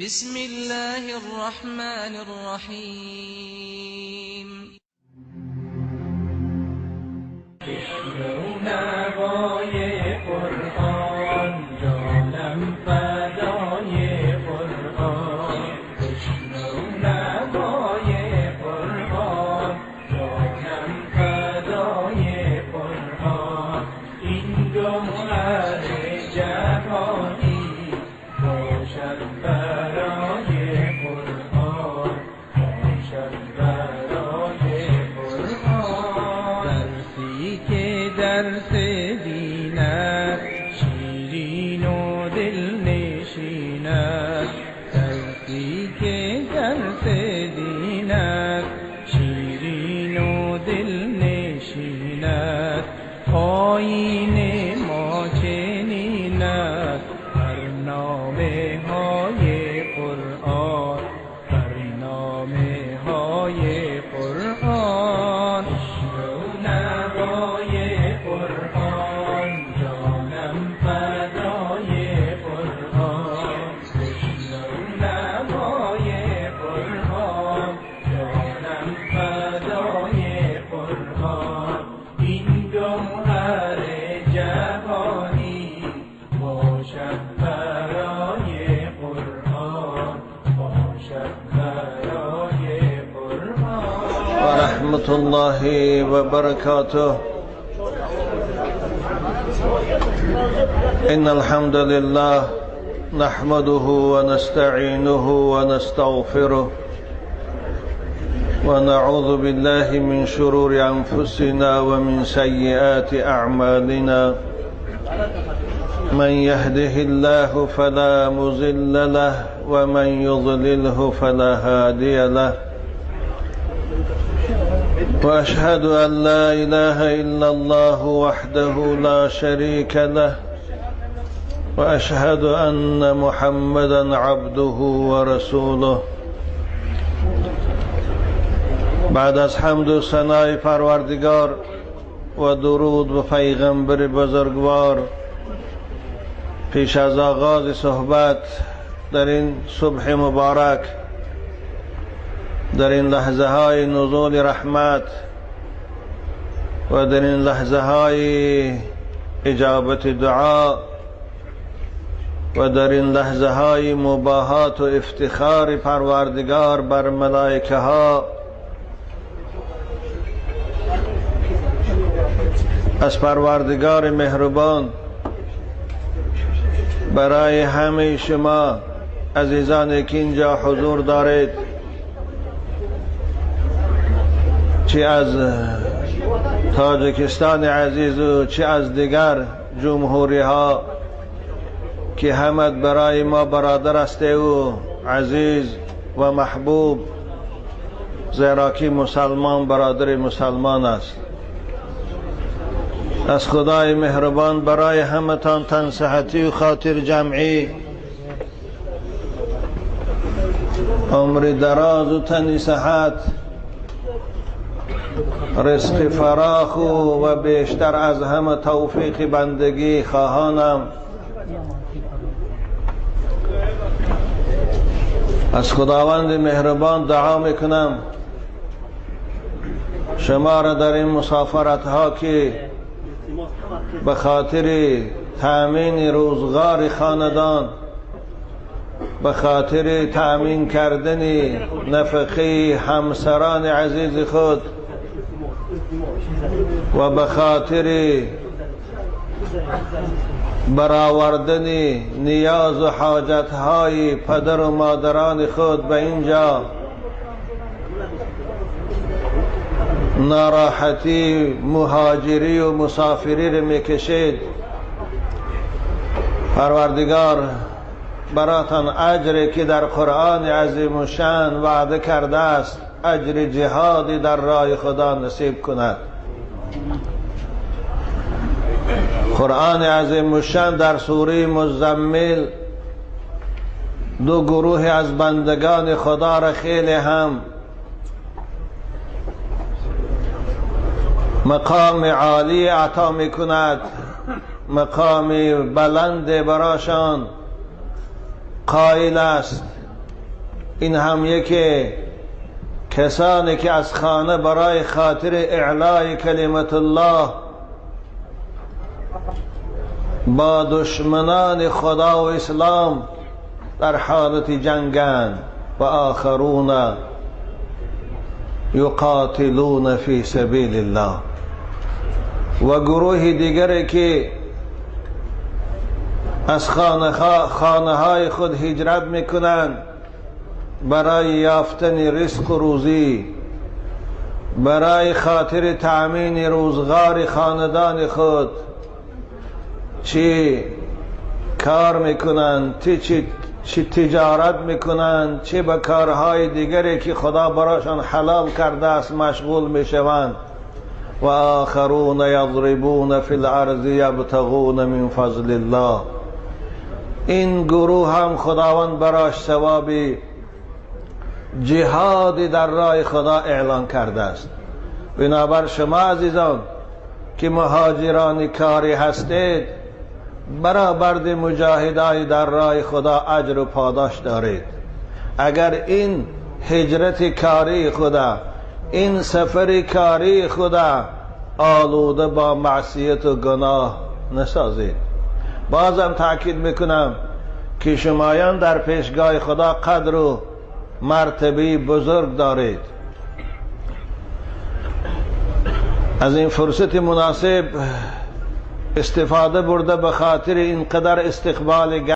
بسم الله الرحمن الرحيم. نوای قرآن، جانم فدای قرآن. بشنو نوای قرآن، جانم فدای قرآن. این گوهر جهانی باشد برای قرآن، باشد برای قرآن. درسی که درس دین است، شیرین و دلنشین است. درسی که درس دین است، شیرین و دلنشین است. آیین ما چنین است، برنامه های قرآن، برنامه های قرآن. بشنو نوای قرآن، جانم فدای قرآن. بشنو نوای قرآن، جانم فدای قرآن. این گوهر جهانی باشد برای قرآن، باشد برای قرآن. ورحمة الله وبركاته. إن الحمد لله نحمده ونستعينه ونستغفره ونعوذ بالله من شرور أنفسنا ومن سيئات أعمالنا. من يهده الله فلا مضل له ومن يضلله فلا هادي له. وأشهد أن لا إله إلا الله وحده لا شريك له وأشهد أن محمدا عبده ورسوله. بعد از حمد و ثنای پروردگار و درود به پیغمبر بزرگوار، پیش از آغاز صحبت در این صبح مبارک، در این لحظه های نزول رحمت و در این لحظه های اجابت دعا و در این لحظه های مباهات و افتخار پروردگار بر ملائکه ها، از پروردگار مهربان برای همه شما عزیزان که اینجا حضور دارید، چه از تاجیکستان عزیز و چه از دیگر جمهوری ها که همه برای ما برادر است و عزیز و محبوب، زیرا که مسلمان برادر مسلمان است. از خدای مهربان برای همتان تن صحتی و خاطر جمعی، عمر دراز و تن صحت، رزق فراخ و بیشتر از همه توفیق بندگی خواهانم. از خداوند مهربان دعا میکنم شما را در این مسافرت ها که به خاطر تأمین روزگار خاندان، به خاطر تأمین کردن نفقه همسران عزیز خود و به خاطر برآوردن نیاز و حاجتهای پدر و مادران خود به اینجا ناراحتی، مهاجری و مسافری رو میکشید، پروردگار براتان اجری که در قرآن عظیم الشان وعده کرده است، اجر جهادی در راه خدا نصیب کند. قرآن عظیم الشان در سوره مزمل دو گروه از بندگان خدا را خیلی هم مقام عالی عطا میکند، مقام بلند براشان قائل است. این هم یکی کسانی که از خانه برای خاطر اعلای کلمت الله با دشمنان خدا و اسلام در حالت جنگند. و آخرون یقاتلون فی سبیل الله. و گروه دیگری که از خانه های خود هجرت میکنند برای یافتن رزق و روزی، برای خاطر تأمین روزگار خاندان خود چی کار میکنند، چی تجارت میکنند، چه به کارهای دیگری که خدا برایشان حلال کرده است مشغول میشوند. و آخرون یضربون فی الارض یبتغون من فضل الله. این گروه هم خداوند براش ثواب جهاد در راه خدا اعلان کرده است. بنابر شما عزیزان که مهاجران کاری هستید، برابر مجاهدای در راه خدا اجر و پاداش دارید. اگر این هجرت کاری خدا، این سفر کاری خدا آلوده با معصیت و گناه نسازید. بازم تاکید میکنم که شمایان در پیشگاه خدا قدر و مرتبه بزرگ دارید. از این فرصت مناسب استفاده برده به خاطر اینقدر استقبال